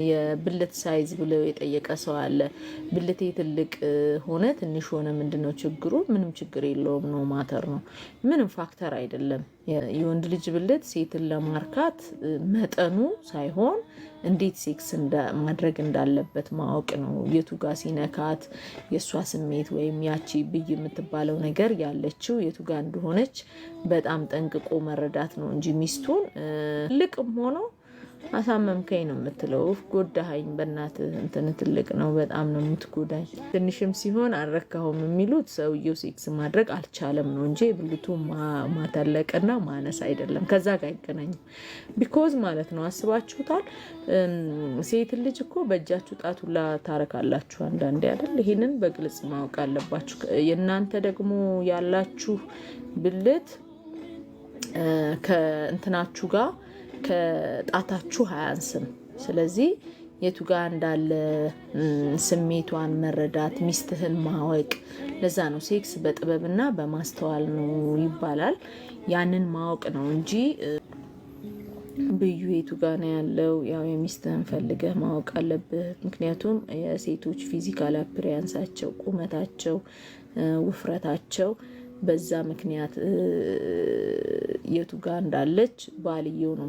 የብልት size ብለው የጠየቀ ሰው አለ። ብልቴ ትልቅ ሆነ ትንሽ ሆነ ምንድነው ችግሩ? ምንም ችግር የለውም ነው፣ matter ነው። ምንም factor አይደለም። የወንድ ልጅ ብልት ሴትን ለማርካት መጠኑ ሳይሆን እንዴት ሴክስ ማድረግ እንዳለበት ማወቅ ነው። የቱ ጋ ሲነካት የእሷ ስሜት ወይም ያቺ ብይ የምትባለው ነገር ያለችው የቱ ጋ እንደሆነች በጣም ጠንቅቆ መረዳት ነው እንጂ ሚስቱን ትልቅም ሆኖ አሳመምከኝ ነው የምትለው። ጎዳኸኝ፣ በእናትህ እንትን ትልቅ ነው፣ በጣም ነው የምትጎዳኝ። ትንሽም ሲሆን አልረካሁም የሚሉት ሰውየው ሴክስ ማድረግ አልቻለም ነው እንጂ የብልቱ ማተለቅና ማነስ አይደለም። ከዛ ጋር አይገናኝም። Because ማለት ነው፣ አስባችሁታል? ሴት ልጅ እኮ በእጃችሁ ጣቱላ ታረካላችሁ አንዳንዴ አይደል? ይሄንን በግልጽ ማወቅ አለባችሁ። የእናንተ ደግሞ ያላችሁ ብልት ከእንትናችሁ ጋር ከጣታችሁ አያንስም። ስለዚህ የቱ ጋር እንዳለ ስሜቷን መረዳት፣ ሚስትህን ማወቅ። ለዛ ነው ሴክስ በጥበብና በማስተዋል ነው ይባላል። ያንን ማወቅ ነው እንጂ ብዩ የቱ ጋ ነው ያለው? ያው የሚስትህን ፈልገህ ማወቅ አለብህ። ምክንያቱም የሴቶች physical appearance ኣቸው፣ ቁመታቸው፣ ውፍረታቸው በዛ ምክንያት የቱ ጋ እንዳለች ባልየው ነው።